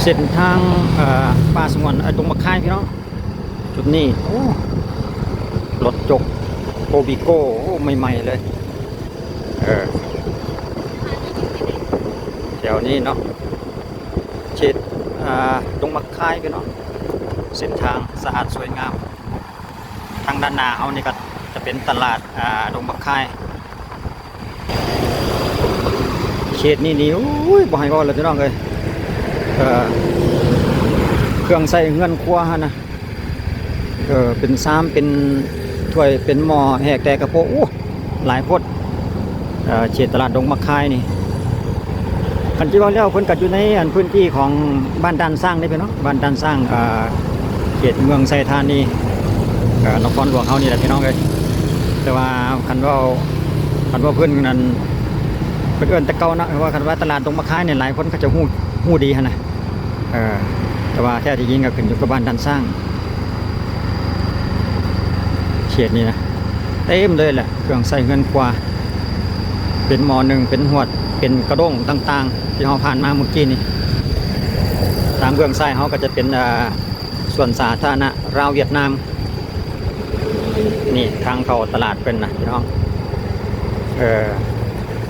ເສັ້ນທາງ ເອີ ປ່າສະຫງວນ ເອີ ດົງບັກຄາຍພີ່ນ້ອງ. ຈຸດນີ້ ໂອ້ ລົດຈົກໂກບີໂກ້ ໂອ້ ໃໝ່ໆເລີຍ. ເອີ ແຖວນີ້ເນາະ ເຂດ ອ່າ ດົງບັກຄາຍພີ່ນ້ອງ. ເສັ້ນທາງສະອາດສວຍງາມ. ທາງດ້ານໜ້າເຮົານີ້ກໍຈະເປັນຕະຫຼາດ ອ່າ ດົງບັກຄາຍ. ເຂດນີ້ນີ້ ໂອ້ຍ ບໍ່ໃຫ້ເວົ້າແລ້ວພີ່ນ້ອງເອີຍ. ເອີ ເຄື່ອງໃຊ້ເຮືອນຄົວຫັ້ນນະ ເອີ ເປັນຊາມ ເປັນຖ້ວຍ ເປັນໝໍ້ ແຫກແຕກກະໂປະ ໂອ້ ຫຼາຍໂພດ. ເອີ ເຂດຕະຫຼາດດົງບັກຄາຍນີ້ ຄັນຊິເວົ້າແລ້ວ ເພິ່ນກໍຢູ່ໃນອັນພື້ນທີ່ຂອງບ້ານດ່ານຊ້າງເດ້ພີ່ນ້ອງ, ບ້ານດ່ານຊ້າງ ເອີ ເຂດເມືອງໄຊທານີ ເອີ ນະຄອນຫຼວງເຮົານີ້ແຫຼະພີ່ນ້ອງເອີຍ. ແຕ່ວ່າຄັນເວົ້າ ຄັນເວົ້າພື້ນນັ້ນ ເພິ່ນເອີ້ນແຕ່ເກົ່າເນາະ ວ່າຄັນວ່າຕະຫຼາດດົງບັກຄາຍນີ້ ຫຼາຍຄົນເຂົາຈະຮູ້ ຮູ້ດີຫັ້ນນະ. ເອີ ແຕ່ວ່າແທ້ທີ່ຈິງກໍຂຶ້ນຢູ່ກັບບ້ານດ່ານຊ້າງ. ເຂດນີ້ນະ ເຕັມເລີຍແຫຼະ ເຄື່ອງໃຊ້ເຮືອນຄົວ ເປັນໝໍ້ໜຶ້ງ ເປັນຫວດ ເປັນກະດ້ງຕ່າງໆ ທີ່ເຮົາຜ່ານມາມື້ກີ້ນີ້. ທາງເບື້ອງຊ້າຍເຮົາກໍຈະເປັນ ເອີ ສວນສາທາລະນະລາວຫວຽດນາມ. ນີ້ທາງເຂົ້າຕະຫຼາດເພິ່ນນະພີ່ນ້ອງ. ເອີ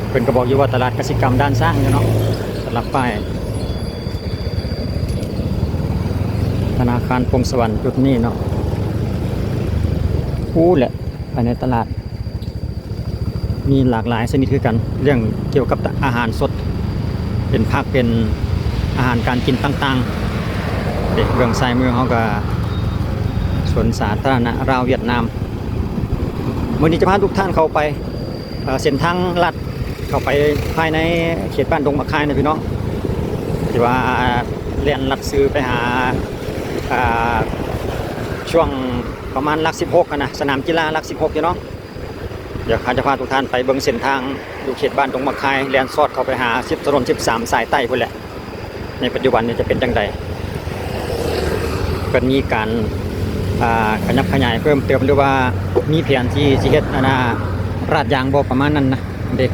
ເພິ່ນກໍບອກຢູ່ວ່າຕະຫຼາດກະສິກຳດ່ານຊ້າງຢູ່ເນາະ ສຳລັບປ້າຍ ທະນາຄານພົງສະຫວັນຈຸດນີ້ເນາະ. ໂອ້ ແລະ ພາຍໃນຕະຫຼາດມີຫຼາກຫຼາຍຊະນິດຄືກັນ ເລື່ອງກ່ຽວກັບອາຫານສົດ ເປັນຜັກ ເປັນອາຫານການກິນຕ່າງໆເດ້. ເບື້ອງຊ້າຍມືເຮົາກໍສວນສາທາລະນະລາວຫວຽດນາມ. ມື້ນີ້ຈະພາທຸກທ່ານເຂົ້າໄປ ເອີ ເສັ້ນທາງລັດເຂົ້າໄປພາຍໃນເຂດບ້ານດົງບັກຄາຍນະພີ່ນ້ອງ ທີ່ວ່າແລ່ນລັດຊື່ໄປຫາ ອ່າ ຊ່ວງປະມານຫຼັກສິບຫົກຫັ້ນນະ ສະໜາມກິລາຫຼັກສິບຫົກພີ່ນ້ອງ. ດຽວຂ້າຈະພາທຸກທ່ານໄປເບິ່ງເສັ້ນທາງຢູ່ເຂດບ້ານດົງບັກຄາຍ ແລ່ນຊອດເຂົ້າໄປຫາສິບ ຖະໜົນສິບສາມສາຍໃຕ້ພຸ້ນແຫຼະ. ໃນປັດຈຸບັນນີ້ຈະເປັນຈັ່ງໃດ ເພິ່ນມີການ ອ່າ ຂະຫຍັບຂະຫຍາຍເພີ່ມເຕີມ ຫຼືວ່າມີແຜນທີ່ຊິເຮັດອັນນ່າລາດຢາງບໍ່ ປະມານນັ້ນນະເດ້.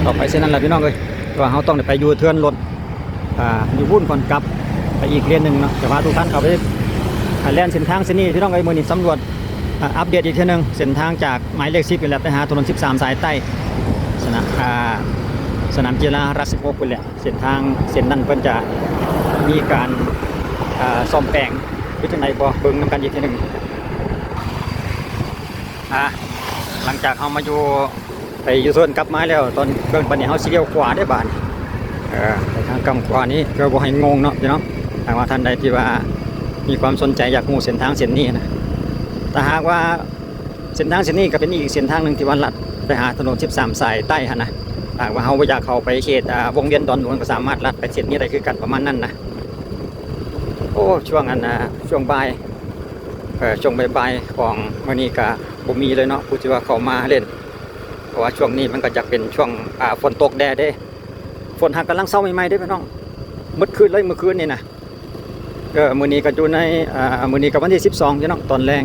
ຕໍ່ໄປເຊັ່ນນັ້ນລະພີ່ນ້ອງເອີຍ ແຕ່ວ່າເຮົາຕ້ອງໄດ້ໄປຢູເທີນລົດ ອ່າ ຢູ່ພຸ້ນກ່ອນກັບໄປອີກເລນໜຶ່ງເນາະ. ຈະພາທຸກທ່ານເຂົ້າໄປ ອ່າ ແລ່ນເສັ້ນທາງເສັ້ນນີ້ພີ່ນ້ອງເອີຍ. ມື້ນີ້ສຳຫຼວດ ອ່າ ອັບເດດອີກເທື່ອໜຶ່ງ ເສັ້ນທາງຈາກໝາຍເລກສິບນີ້ແຫຼະ ໄປຫາຖະໜົນສິບສາມສາຍໃຕ້ ສະໜາມ ອ່າ ສະໜາມກິລາຫຼັກສິບຫົກພຸ້ນແຫຼະ. ເສັ້ນທາງເສັ້ນນັ້ນເພິ່ນຈະມີການ ອ່າ ສ້ອມແປງຫຼືຈັ່ງໃດບໍ່ ເບິ່ງນຳກັນອີກເທື່ອໜຶ່ງ. ອ່າ ຫຼັງຈາກເຮົາມາຢູ່ ໄປຢູເທີນກັບມາແລ້ວ ຕອນເບິ່ງປານນີ້ເຮົາຊິລ້ຽວຂວາເດ້ບາດນີ້. ເອີ ໄປທາງກ້ຳຂວານີ້ ເພື່ອບໍ່ໃຫ້ງົງເນາະພີ່ນ້ອງ. ຖ້າວ່າທ່ານໃດທີ່ວ່າມີຄວາມສົນໃຈຢາກຮູ້ເສັ້ນທາງເສັ້ນນີ້ນະ ຖ້າຫາກວ່າເສັ້ນທາງເສັ້ນນີ້ກໍເປັນອີກເສັ້ນທາງໜຶ່ງທີ່ວ່າລັດໄປຫາຖະໜົນສິບສາມສາຍໃຕ້ຫັ້ນນະ. ຖ້າຫາກວ່າເຮົາບໍ່ຢາກເຂົ້າໄປເຂດ ອ່າ ວົງວຽນດອນຫຼວງ ກໍສາມາດລັດໄປເສັ້ນນີ້ໄດ້ຄືກັນ ປະມານນັ້ນນະ. ໂອ້ ຊ່ວງອັນ ອ່າ ຊ່ວງບ່າຍ ເອີ ຊ່ວງບ່າຍໆຂອງມື້ນີ້ກະບໍ່ມີເລີຍເນາະ ຜູ້ທີ່ວ່າເຂົ້າມາຫຼິ້ນ ເພາະວ່າຊ່ວງນີ້ມັນກະຢາກເປັນຊ່ວງ ອ່າ ຝົນຕົກແດ່ເດ້. ຝົນຫາກກຳລັງເຊົາໃໝ່ໆເດ້ພີ່ນ້ອງ ໝົດຄືນເລີຍມື້ຄືນນີ້ນະ. ເອີ ມື້ນີ້ກະຢູ່ໃນ ອ່າ ມື້ນີ້ກະວັນທີສິບສອງພີ່ນ້ອງ ຕອນແລງ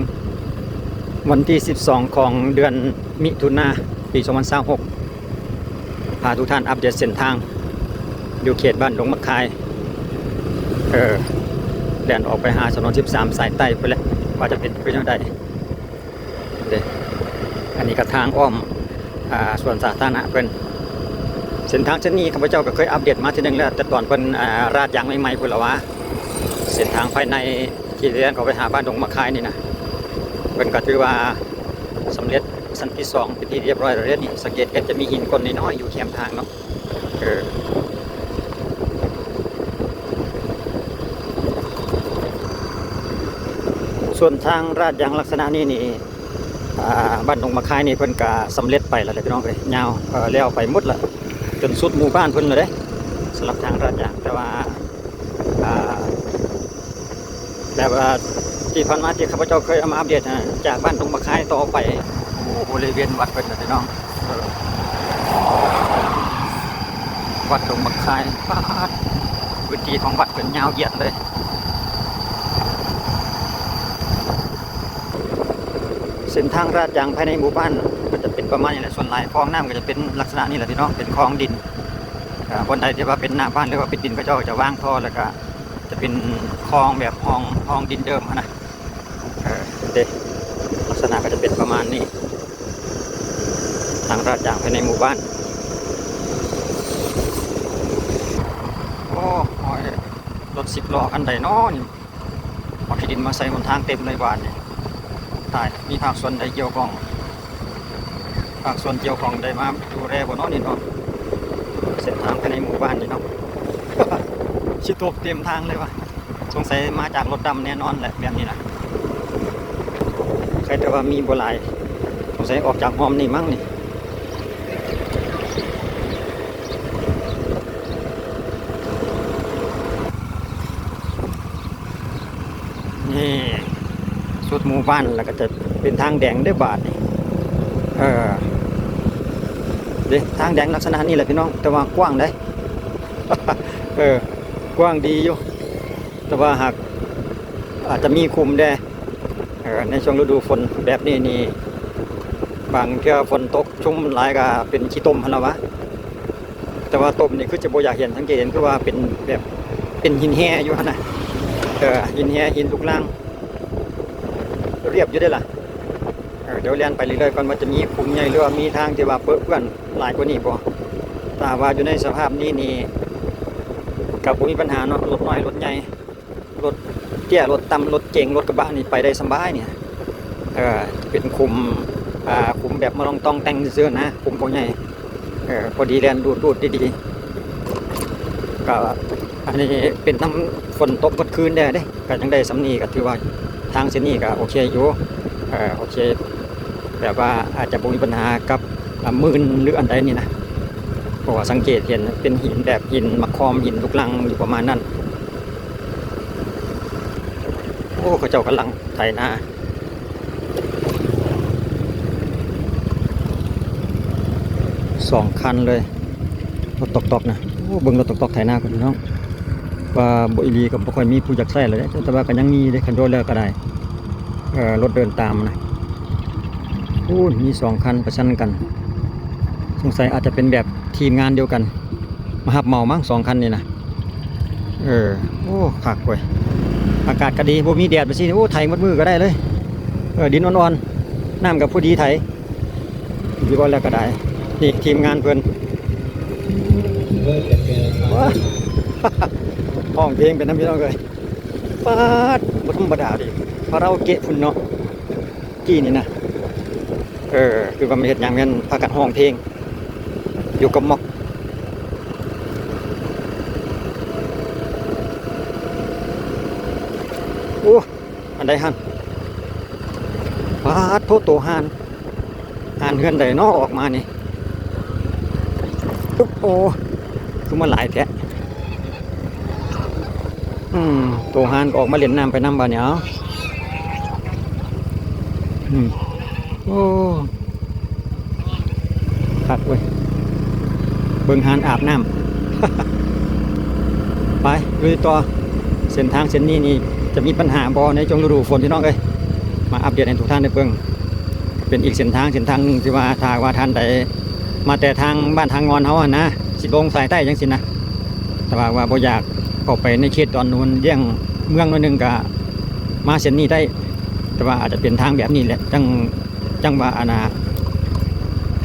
ວັນທີສິບສອງຂອງເດືອນມິຖຸນາ ປີສອງພັນຊາວຫົກ ພາທຸກທ່ານອັບເດດເສັ້ນທາງຢູ່ເຂດບ້ານດົງບັກຄາຍ ເອີ ແລ່ນອອກໄປຫາຖະໜົນສິບສາມສາຍໃຕ້ພຸ້ນແຫຼະ ວ່າຈະເປັນຄືແນວໃດເດ້. ອັນນີ້ກໍທາງອ້ອມ ອ່າ ສວນສາທາລະນະເພິ່ນ. ເສັ້ນທາງເສັ້ນນີ້ຂ້າພະເຈົ້າກໍເຄີຍອັບເດດມາເທື່ອໜຶ່ງແລ້ວ ແຕ່ຕອນເພິ່ນ ອ່າ ລາດຢາງໃໝ່ໆພຸ້ນລະວ່າ ເສັ້ນທາງພາຍໃນທີ່ແລ່ນເຂົ້າໄປຫາບ້ານດົງບັກຄາຍນີ້ນະ ເພິ່ນກໍຖືວ່າສຳເລັດ ຊັ້ນທີສອງເປັນທີ່ຮຽບຮ້ອຍແລ້ວເດ້ນີ້. ສັງເກດເຫັນຈະມີຫີນກົ້ອນນ້ອຍໆຢູ່ແຄມທາງເນາະ. ເອີ ສ່ວນທາງລາດຢາງລັກສະນະນີ້ນີ້ ອ່າ ບ້ານດົງບັກຄາຍນີ້ເພິ່ນກະສຳເລັດໄປແລ້ວເດ້ພີ່ນ້ອງເອີຍ. ຍາວ ເອີ ແລ້ວໄປໝົດລະ ຈົນສຸດໝູ່ບ້ານເພິ່ນລະເດ້ ສຳລັບທາງລາດຢາງ. ແຕ່ວ່າ ອ່າ ແບບວ່າທີ່ຜ່ານມາທີ່ຂ້າພະເຈົ້າເຄີຍເອົາມາອັບເດດນະ ຈາກບ້ານດົງບັກຄາຍຕໍ່ໄປ ໂອ້ ບໍລິເວນວັດເພິ່ນນະພີ່ນ້ອງ ເອີ ວັດດົງບັກຄາຍ ປາດ ພື້ນທີ່ຂອງວັດເພິ່ນຍາວຢຽດເລີຍ. ເສັ້ນທາງລາດຢາງພາຍໃນໝູ່ບ້ານກໍຈະເປັນປະມານນີ້ແຫຼະ ສ່ວນຫຼາຍຄອງນ້ຳກໍຈະເປັນລັກສະນະນີ້ແຫຼະພີ່ນ້ອງ ເປັນຄອງດິນ. ອ່າ ບ່ອນໃດທີ່ວ່າເປັນໜ້າບ້ານ ຫຼືວ່າເປັນດິນ ເຂົາເຈົ້າຈະວາງທໍ່ ແລ້ວກະຈະເປັນຄອງແບບຮ່ອງ ຮ່ອງດິນເດີມຫັ້ນນະ. ເອີ ເດ້ ລັກສະນະກໍຈະເປັນປະມານນີ້ ທາງລາດຢາງພາຍໃນໝູ່ບ້ານ. ໂອ້ ໂອ້ຍ ລົດສິບລໍ້ຄັນໃດນໍນີ້ ເອົາຂີ້ດິນມາໃສ່ຫົນທາງເຕັມເລີຍບາດນີ້. ຕາຍ ມີພາກສ່ວນໃດກ່ຽວຂ້ອງ ພາກສ່ວນກ່ຽວຂ້ອງໄດ້ມາດູແລບໍ່ເນາະນີ້ເນາະ? ເສັ້ນທາງພາຍໃນໝູ່ບ້ານນີ້ເນາະ ຊິຕົກເຕັມທາງເລີຍວ່າ. ສົງໄສມາຈາກລົດດຳແນ່ນອນແຫຼະແບບນີ້ນະ. ໃຄແຕ່ວ່າມີບໍ່ຫຼາຍ ສົງໄສອອກຈາກຮ່ອມນີ້ມັ້ງນີ້. ນີ້ ສຸດໝູ່ບ້ານແລ້ວກໍຈະເປັນທາງແດງເດ້ບາດນີ້. ເອີ ເດ້ ທາງແດງລັກສະນະນີ້ແຫຼະພີ່ນ້ອງ ແຕ່ວ່າກວ້າງເດ້. ເອີ ກວ້າງດີຢູ່ ແຕ່ວ່າຫາກອາດຈະມີຂຸມແດ່. ເອີ ໃນຊ່ວງລະດູຝົນແບບນີ້ນີ້ ບາງເທື່ອຝົນຕົກຊຸມຫຼາຍກໍເປັນຂີ້ຕົມຫັ້ນລະຫວາ. ແຕ່ວ່າຕົມນີ້ຄືຈະບໍ່ຢາກເຫັນ ສັງເກດເຫັນຄືວ່າເປັນແບບ ເປັນຫີນແຮ່ຢູ່ຫັ້ນນະ. ເອີ ຫີນແຮ່ ຫີນລູກລັງ ລຽບຢູ່ເດ້ລະ. ເອີ ດຽວແລ່ນໄປເລື້ອຍໆກ່ອນວ່າຈະມີຂຸມໃຫຍ່ ຫຼືວ່າມີທາງທີ່ວ່າເປິເປື້ອນຫຼາຍກວ່ານີ້ບໍ່. ຖ້າວ່າຢູ່ໃນສະພາບນີ້ນີ້ ກໍບໍ່ມີບັນຫາເນາະ ລົດນ້ອຍລົດໃຫຍ່ ລົດເຕ້ຍ ລົດຕ່ຳ ລົດເກັງ ລົດກະບະນີ້ໄປໄດ້ສະບາຍນີ້. ເອີ ເປັນຂຸມ ອ່າ ຂຸມແບບມາລອງຕ້ອງແຕ່ງຊື່ໆນະ ຂຸມບໍ່ໃຫຍ່. ເອີ ພໍດີແລ່ນດູດໆດີໆ. ກໍອັນນີ້ເປັນນຳຝົນຕົກເບິດຄືນແດ່ເດ້ ກໍຍັງໄດ້ສ່ຳນີ້ ກໍຖືວ່າທາງເສັ້ນນີ້ກໍໂອເຄຢູ່. ເອີ ໂອເຄ ແບບວ່າອາດຈະບໍ່ມີບັນຫາກັບ ອ່າ ມື່ນ ຫຼືອັນໃດນີ້ນະ ເພາະວ່າສັງເກດເຫັນເປັນຫີນແບບຫີນໝາກຄອມ ຫີນລູກລັງຢູ່ປະມານນັ້ນ. ໂອ້ ເຂົາເຈົ້າກຳລັງໄຖນາ ສອງຄັນເລີຍ ລົດຕອກໆນະ. ໂອ້ ເບິ່ງລົດຕອກໆໄຖນາພຸ້ນພີ່ນ້ອງ ວ່າບໍ່ອີ່ຫຼີກໍບໍ່ຄ່ອຍມີຜູ້ຢາກໃຊ້ແລ້ວເດ້ ແຕ່ວ່າກໍຍັງມີເດ້ ຄັນໂດນແລ້ວກໍໄດ້ ເອີ ລົດເດີນຕາມນະ. ໂອ້ ມີສອງຄັນປະຊັນກັນ ສົງໄສອາດຈະເປັນແບບທີມງານດຽວກັນ ມາຮັບເໝົາມັ້ງ ສອງຄັນນີ້ນະ. ເອີ ໂອ້ ຄັກເວີຍ ອາກາດກໍດີ ບໍ່ມີແດດແບບຊີ້ ໂອ້ ໄຖໝົດມື້ກໍໄດ້ເລີຍ. ເອີ ດິນອ່ອນໆ ນ້ຳກໍພໍດີໄຖ ຢູ່ບ່ອນແລ້ວກໍໄດ້. ນີ້ທີມງານເພິ່ນ ວ້າ ຮ້ອງເພງໄປນຳ ພີ່ນ້ອງເອີຍ. ປາດ ບໍ່ທຳມະດາເດ້ ຄາຣາໂອເກະພຸ້ນເນາະ ກີ້ນີ້ນະ. ເອີ ຄືວ່າມາເຮັດຫຍັງ ແມ່ນພາກັນຮ້ອງເພງຢູ່ກັບໝອກ. ໂອ້ ອັນໃດຫັ້ນ ປາດໂທ້ ໂຕຫ່ານ ຫ່ານເຮືອນໃດເນາະອອກມານີ້. ໂອ້ ຄືມາຫຼາຍແທ້. ອືມ ໂຕຫ່ານກໍອອກມາຫຼິ້ນນ້ຳໄປນຳບາດນີ້. ເອົາ ອືມ ໂອ້ ຄັກເວີຍ ເບິ່ງຫ່ານອາບນ້ຳ. ໄປລຸຍຕໍ່. ເສັ້ນທາງເສັ້ນນີ້ນີ້ຈະມີບັນຫາບໍ່ໃນຊ່ວງລະດູຝົນ ພີ່ນ້ອງເອີຍ? ມາອັບເດດໃຫ້ທຸກທ່ານໄດ້ເບິ່ງ. ເປັນອີກເສັ້ນທາງ ເສັ້ນທາງໜຶ່ງທີ່ວ່າ ຖ້າວ່າທ່ານໃດມາແຕ່ທາງບ້ານທາງງອນເຮົາຫັ້ນນະ ຊິລົງສາຍໃຕ້ຈັ່ງຊີ້ນະ ແຕ່ວ່າ ວ່າບໍ່ຢາກເຂົ້າໄປໃນເຂດດອນໂນນ ລ່ຽງເມືອງໜ້ອຍໜຶ່ງ ກະມາເສັ້ນນີ້ໄດ້ ແຕ່ວ່າອາດຈະເປັນທາງແບບນີ້ແຫຼະ ຈັ່ງ ຈັ່ງວ່າ ອັນນ່າ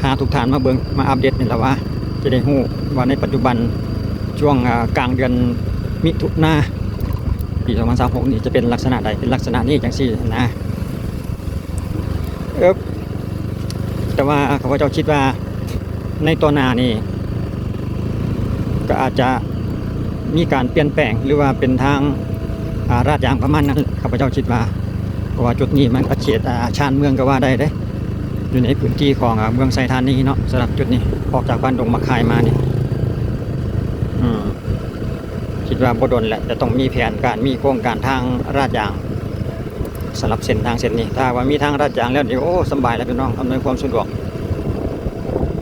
ຫາທຸກທ່ານມາເບິ່ງ ມາອັບເດດນີ້ລະວ່າ ຈະໄດ້ຮູ້ວ່າໃນປັດຈຸບັນ ຊ່ວງ ອາ ກາງເດືອນມິຖຸນາ ປີສອງພັນຊາວຫົກນີ້ ຈະເປັນລັກສະນະໃດ ເປັນລັກສະນະນີ້ຈັ່ງຊີ້ນະ. ເອີບ ແຕ່ວ່າຂ້າພະເຈົ້າຄິດວ່າໃນຕໍ່ໜ້ານີ້ ກໍອາດຈະມີການປ່ຽນແປງ ຫຼືວ່າເປັນທາງ ອາ ລາດຢາງປະມານນັ້ນ ຂ້າພະເຈົ້າຄິດວ່າ. ເພາະວ່າຈຸດນີ້ມັນກໍເຂດ ອາ ຊານເມືອງກໍວ່າໄດ້ເດ້ ຢູ່ໃນພື້ນທີ່ຂອງ ອາ ເມືອງໄຊທານີເນາະ. ສຳລັບຈຸດນີ້ ອອກຈາກບ້ານດົງໝາກຄາຍມານີ້ ອືມ ຄິດວ່າບໍ່ດົນແຫຼະ ຈະຕ້ອງມີແຜນການ ມີໂຄງການທາງລາດຢາງ ສຳລັບເສັ້ນທາງເສັ້ນນີ້. ຖ້າວ່າມີທາງລາດຢາງແລ້ວນີ້ ໂອ້ ສະບາຍແລ້ວພີ່ນ້ອງ ອຳນວຍຄວາມສະດວກ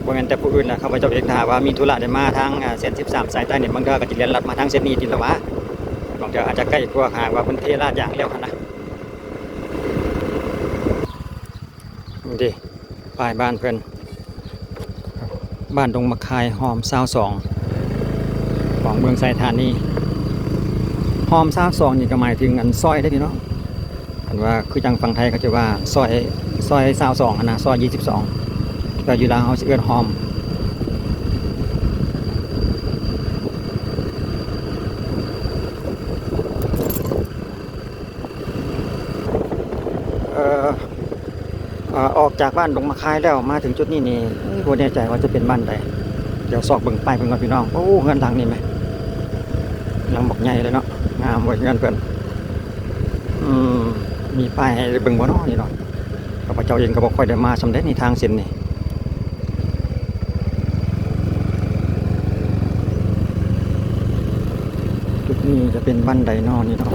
ບໍ່ແມ່ນແຕ່ຜູ້ອື່ນນະ ຂ້າພະເຈົ້າເອງ ຖ້າວ່າມີທຸລະໄດ້ມາທາງ ອາ ເສັ້ນສິບສາມສາຍໃຕ້ນີ້ ບາງເທື່ອກໍຈະລຽນລັດມາທາງເສັ້ນນີ້ຕິລະຫວາ ບາງເທື່ອອາດຈະໃກ້ກວ່າ ຫາກວ່າເພິ່ນເທລາດຢາງແລ້ວຫັ້ນນະ. ນີ້ເດ້ ປ້າຍບ້ານເພິ່ນ ບ້ານດົງໝາກຄາຍ ຮ່ອມຊາວສອງ. ເມືອງໄຊທານີ. ຮ່ອມຊາວສອງນີ້ກໍໝາຍເຖິງອັນຊອຍເດ້ພີ່ນ້ອງ. ຄັນວ່າຄືຈັ່ງຝັ່ງໄທເຂົາຈະວ່າຊອຍ ຊອຍຊາວສອງຫັ້ນນະ ຊອຍຊາວສອງ ແຕ່ຢູ່ລາວເຮົາຊິເອີ້ນຮ່ອມ. ເອີ ອາ ອອກຈາກບ້ານດົງໝາກຄາຍແລ້ວ ມາເຖິງຈຸດນີ້ນີ້ ບໍ່ແນ່ໃຈວ່າຈະເປັນບ້ານໃດ. ດຽວຊອກເບິ່ງປ້າຍເພິ່ນກ່ອນພີ່ນ້ອງ. ໂອ້ ເຮືອນຫຼັງນີ້ແມະ ຫຼັງບັກໃຫຍ່ເລີຍເນາະ. ງາມເວີຍເຮືອນເພິ່ນ. ອືມ ມີປ້າຍໃຫ້ໄດ້ເບິ່ງບໍ່ເນາະນີ້ເນາະ? ຂ້າພະເຈົ້າເອງກໍບໍ່ຄ່ອຍໄດ້ມາສ່ຳໃດໃນທາງເສັ້ນນີ້. ຈຸດນີ້ຈະເປັນບ້ານໃດນໍນີ້ເນາະ?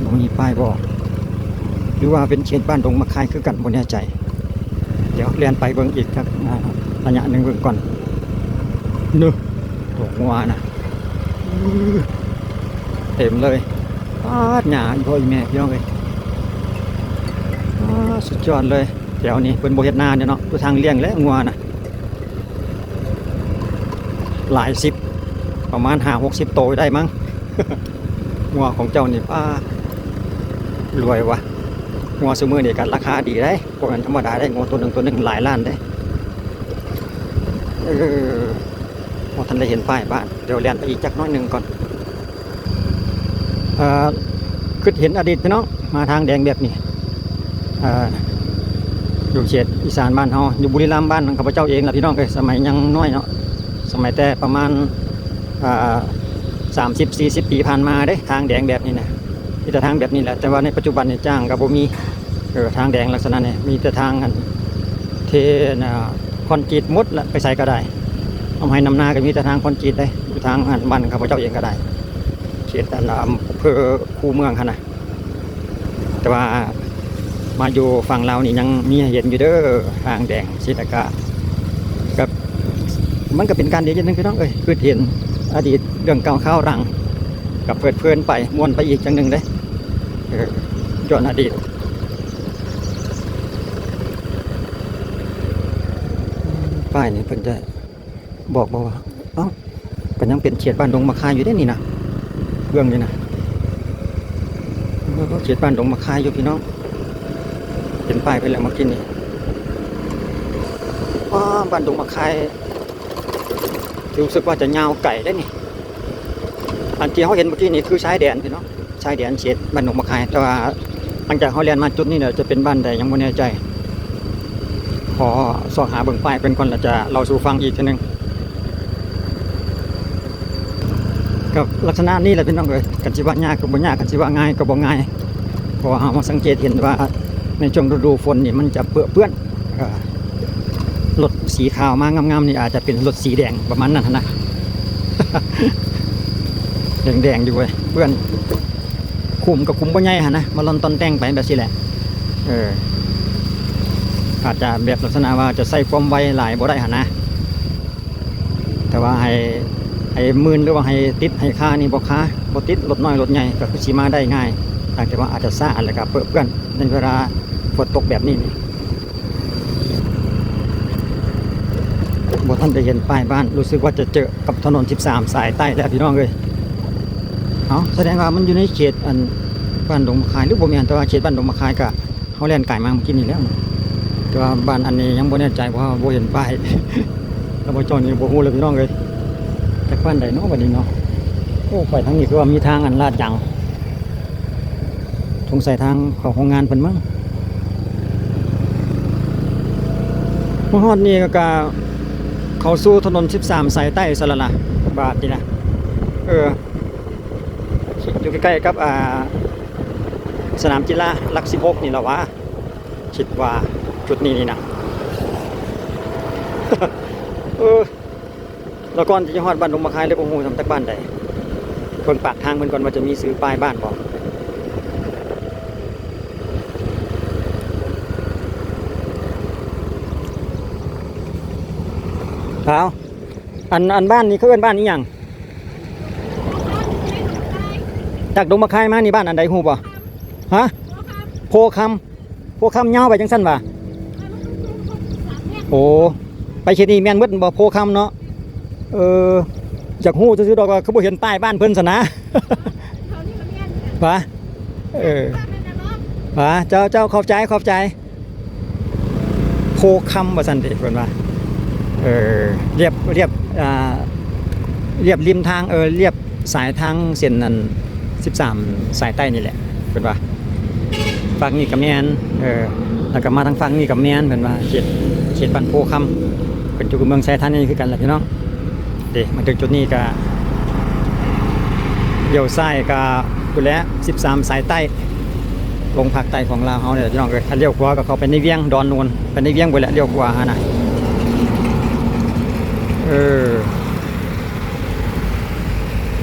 ບໍ່ມີປ້າຍບອກ ຫຼືວ່າເປັນເຂດບ້ານດົງໝາກຄາຍຄືກັນ ບໍ່ແນ່ໃຈ. ດຽວແລ່ນໄປເບິ່ງອີກຈັກ ອາ ໄລຍະໜຶ່ງເບິ່ງກ່ອນ. ເນີ ໂຕງົວນະ ເຕັມເລີຍ. ປາດ ຫຍ້າອີ່ພໍ່ອີ່ແມ່ພີ່ນ້ອງເອີຍ. ອາ ສຸດຍອດເລີຍ. ແຖວນີ້ເພິ່ນບໍ່ເຮັດນາເດ້ເນາະ ເປັນທາງລ້ຽງແຫຼະງົວນະ. ຫຼາຍສິບ ປະມານຫ້າຫົກສິບໂຕໄດ້ມັ້ງ. ງົວຂອງເຈົ້ານີ້ ປ້າ ລວຍວ່າ. ງົວຊຸມື້ນີ້ກໍລາຄາດີເດ້ ບໍ່ແມ່ນທຳມະດາເດ້. ງົວໂຕໜຶ່ງ ໂຕໜຶ່ງຫຼາຍລ້ານເດ້. ເອີ ບໍ່ທັນໄດ້ເຫັນປ້າຍບ້ານ ດຽວແລ່ນໄປອີກຈັກໜ້ອຍໜຶ່ງກ່ອນ. ເອີ ຄິດເຫັນອະດີດພີ່ນ້ອງ ມາທາງແດງແບບນີ້ ເອີ ຢູ່ເຂດອີສານບ້ານເຮົາ ຢູ່ບຸລີລຳ ບ້ານຂອງຂ້າພະເຈົ້າເອງລະພີ່ນ້ອງເອີຍ. ສະໄໝຍັງນ້ອຍເນາະ ສະໄໝແຕ່ປະມານ ເອີ ສາມສິບສີ່ສິບປີຜ່ານມາເດ້ ທາງແດງແບບນີ້ນະ ມີແຕ່ທາງແບບນີ້ແຫຼະ. ແຕ່ວ່າໃນປັດຈຸບັນນີ້ຈ້າງກໍບໍ່ມີ ເອີ ທາງແດງລັກສະນະນີ້ ມີແຕ່ທາງອັນ ເທ ອັນ ອາ ຄອນກຣີດໝົດລະ ໄປໃສກໍໄດ້. ນຳໄຮ່ນຳນາກໍມີແຕ່ທາງຄອນກຣີດເດ້ ຢູ່ທາງອັນບ້ານຂ້າພະເຈົ້າເອງກໍໄດ້ ເຂດອັນອຳເພີຄູເມືອງຫັ້ນນະ. ແຕ່ວ່າມາຢູ່ຝັ່ງລາວນີ້ຍັງມີໃຫ້ເຫັນຢູ່ເດີ ທາງແດງຊີ້ ແລ້ວກະ ກະ ມັນກະເປັນການດີຢ່າງໜຶ່ງພີ່ນ້ອງເອີຍ ຄິດເຫັນອະດີດເລື່ອງເກົ່າຄາວຫຼັງ ກະເພີດເພີນໄປ ມ່ວນໄປອີກຢ່າງໜຶ່ງເດ້. ເອີ ຍ້ອນອະດີດ. ປ້າຍນີ້ເພິ່ນຈະບອກບໍ່ວ່າ ເອົ້າ ກໍຍັງເປັນເຂດບ້ານດົງໝາກຄາຍຢູ່ເດ້ນີ້ນະ ເບື້ອງນີ້ນະ. ເອີ ເຂດບ້ານດົງໝາກຄາຍຢູ່ພີ່ນ້ອງ. ເຫັນປ້າຍເພິ່ນແລ້ວເມື່ອກີ້ນີ້. ວ້າ ບ້ານດົງໝາກຄາຍ ຮູ້ສຶກວ່າຈະຍາວໄກເດ້ນີ້. ອັນທີ່ເຮົາເຫັນເມື່ອກີ້ນີ້ຄືຊາຍແດນພີ່ນ້ອງ ຊາຍແດນເຂດບ້ານດົງໝາກຄາຍ. ແຕ່ວ່າຫຼັງຈາກເຮົາແລ່ນມາຈຸດນີ້ແລ້ວ ຈະເປັນບ້ານໃດຍັງບໍ່ແນ່ໃຈ. ຂໍຊອກຫາເບິ່ງປ້າຍເພິ່ນກ່ອນ ແລ້ວຈະເລົ່າສູ່ຟັງອີກເທື່ອໜຶ່ງ. ກໍລັກສະນະນີ້ແຫຼະພີ່ນ້ອງເອີຍ ຄັນຊິວ່າຍາກກໍບໍ່ຍາກ ຄັນຊິວ່າງ່າຍກໍບໍ່ງ່າຍ ເພາະວ່າເຮົາມາສັງເກດເຫັນວ່າໃນຊ່ວງລະດູຝົນນີ້ມັນຈະເປິເປື້ອນ ເອີ ລົດສີຂາວມາງາມໆນີ້ອາດຈະເປັນລົດສີແດງປະມານນັ້ນຫັ້ນນະ ແດງໆຢູ່ເວີຍ ເປື້ອນ. ຂຸມກໍຂຸມບໍ່ໃຫຍ່ຫັ້ນນະ ມາລ່ອນຕ່ອນແຕ່ງໄປແບບຊີ້ແຫຼະ ເອີ ອາດຈະແບບລັກສະນະວ່າຈະໃຊ້ຄວາມໄວຫຼາຍບໍ່ໄດ້ຫັ້ນນະ. ແຕ່ວ່າໃຫ້ ໃຫ້ມື່ນ ຫຼືວ່າໃຫ້ຕິດໃຫ້ຄານີ້ບໍ່ຄາ ບໍ່ຕິດ ລົດນ້ອຍລົດໃຫຍ່ກໍຄືຊິມາໄດ້ງ່າຍ ຕ່າງແຕ່ວ່າອາດຈະຊ້າ ແລ້ວກໍເປິເປື້ອນໃນເວລາຝົນຕົກແບບນີ້ນີ້. ບໍ່ທັນໄດ້ເຫັນປ້າຍບ້ານ ຮູ້ສຶກວ່າຈະເຈີກັບຖະໜົນສິບສາມສາຍໃຕ້ແລ້ວພີ່ນ້ອງເອີຍ. ເອົ້າ ສະແດງວ່າມັນຢູ່ໃນເຂດອັນບ້ານດົງໝາກຄາຍ ຫຼືບໍ່ແມ່ນ ແຕ່ວ່າເຂດບ້ານດົງໝາກຄາຍກະ ເຮົາແລ່ນກາຍມາເມື່ອກີ້ນີ້ແລ້ວ ແຕ່ວ່າບ້ານອັນນີ້ຍັງບໍ່ແນ່ໃຈ ເພາະວ່າບໍ່ເຫັນປ້າຍ ແລ້ວບໍ່ຈອດນີ້ບໍ່ຮູ້ເລີຍພີ່ນ້ອງເອີຍ ຈັກບ້ານໃດເນາະບັດນີ້ເນາະ. ໂອ້ ໄປທາງນີ້ຄືວ່າມີທາງອັນລາດຢາງ ສົງໄສທາງເຂົ້າໂຮງງານເພິ່ນມັ້ງ. ມາຮອດນີ້ກໍເຂົ້າສູ່ຖະໜົນສິບສາມສາຍໃຕ້ຊະລະລະ ບາດນີ້ນະ ເອີ ຢູ່ໃກ້ໆກັບ ອ່າ ສະໜາມກິລາຫຼັກສິບຫົກນີ້ລະຫວາ ຄິດວ່າຈຸດນີ້ນີ້ນະ ເອີ ແລ້ວກ່ອນທີ່ຈະຮອດບ້ານດົງໝາກຄາຍເລີຍ ບໍ່ຮູ້ນຳຈັກບ້ານໃດ ເບິ່ງປາກທາງເພິ່ນກ່ອນວ່າຈະມີຊື່ປ້າຍບ້ານບໍ່. ເອົ້າ ອັນ ອັນບ້ານນີ້ເຂົາເອີ້ນບ້ານອີ່ຫຍັງ? ຈາກດົງໝາກຄາຍມານີ້ບ້ານອັນໃດຮູ້ບໍ່? ຮະ? ໂພຄຳ. ໂພຄຳຍາວໄປຈັ່ງຊັ້ນຫວາ? ໂອ້ ໄປເຂດນີ້ແມ່ນໝົດບໍ່? ໂພຄຳເນາະ ເອີ ຢາກຮູ້ຊື່ໆດອກວ່າຄືບໍ່ເຫັນປ້າຍບ້ານເພິ່ນຊັ້ນນະ. ຫວາ ເອີ ຫວາ ເຈົ້າ ເຈົ້າ ຂອບໃຈ ຂອບໃຈ. ໂພຄຳວ່າຊັ້ນເດ ເພິ່ນວ່າ ເອີ ລຽບ ລຽບ ອ່າ ລຽບລິມທາງ ເອີ ລຽບສາຍທາງເສັ້ນອັນສິບສາມສາຍໃຕ້ນີ້ແຫຼະ ເພິ່ນວ່າ. ຟາກນີ້ກໍແມ່ນ ເອີ ແລ້ວກໍມາທາງຟາກນີ້ກໍແມ່ນ ເພິ່ນວ່າ ເຂດ ເຂດບ້ານໂພຄຳ ເປັນຈຸດເມືອງໄຊທານີຄືກັນແຫຼະພີ່ນ້ອງ. ເດ້ ມາເຖິງຈຸດນີ້ກະລ້ຽວຊ້າຍກະພຸ້ນແຫຼະ ສິບສາມສາຍໃຕ້ ລົງພາກໃຕ້ຂອງລາວເຮົານີ້ແຫຼະພີ່ນ້ອງເອີຍ. ຄັນລ້ຽວຂວາກະເຂົ້າໄປໃນວຽງດອນໂນນ ໄປໃນວຽງພຸ້ນແຫຼະ ລ້ຽວຂວາຫັ້ນນະ. ເອີ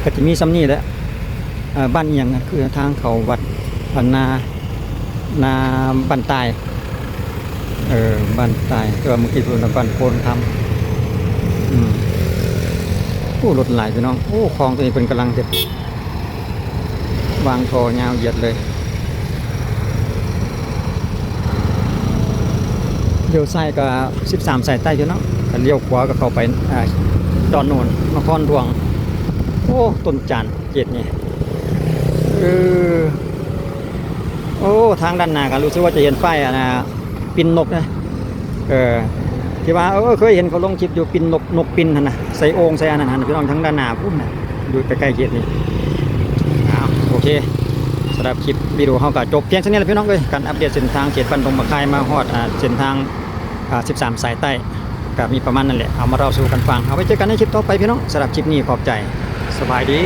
ກະຈະມີສ່ຳນີ້ແຫຼະ. ເອີ ບ້ານອີ່ຫຍັງ ຄືທາງເຂົ້າວັດ ບ້ານນາ ນາບ້ານຕາຍ ເອີ ບ້ານຕາຍ ແຕ່ວ່າເມື່ອກີ້ເພິ່ນວ່າບ້ານໂພນຄຳ. ອືມ ໂອ້ ລົດຫຼາຍພີ່ນ້ອງ. ໂອ້ ຄອງໂຕນີ້ເພິ່ນກຳລັງເຮັດ ວາງທໍ່ຍາວຢຽດເລີຍ. ລ້ຽວຊ້າຍກໍສິບສາມສາຍໃຕ້ຢູ່ເນາະ ຄັນລ້ຽວຂວາກໍເຂົ້າໄປ ອ່າ ດອນໂນນ ນະຄອນຫຼວງ. ໂອ້ ຕົ້ນຈານເຂດນີ້ ເອີ ໂອ້ ທາງດ້ານໜ້າກໍຮູ້ສຶກວ່າຈະເຫັນປ້າຍ ອັນນ່າ ປິ່ນນົກນະ ເອີ ທີ່ວ່າ ເອີ ເຄີຍເຫັນເຂົາລົງຄລິບຢູ່ ປິ່ນນົກ ນົກປິ່ນຫັ້ນນະ ໃສ່ໂອ່ງໃສ່ອັນນັ້ນຫັ້ນ ພີ່ນ້ອງ ທາງດ້ານໜ້າພຸ້ນນະ ຢູ່ໃກ້ໆເຂດນີ້. ອ້າວ ໂອເຄ ສຳລັບຄລິບວິດີໂອເຮົາກໍຈົບພຽງສ່ຳນີ້ແຫຼະ ພີ່ນ້ອງເອີຍ ການອັບເດດເສັ້ນທາງເຂດບ້ານດົງບັກຄາຍ ມາຮອດ ອ່າ ເສັ້ນທາງ ອ່າ ສິບສາມສາຍໃຕ້ ກໍມີປະມານນັ້ນແຫຼະ ເອົາມາເລົ່າສູ່ກັນຟັງ. ເອົາໄວ້ເຈີກັນໃນຄລິບຕໍ່ໄປ ພີ່ນ້ອງ. ສຳລັບຄລິບນີ້ຂອບໃຈ ສະບາຍດີ.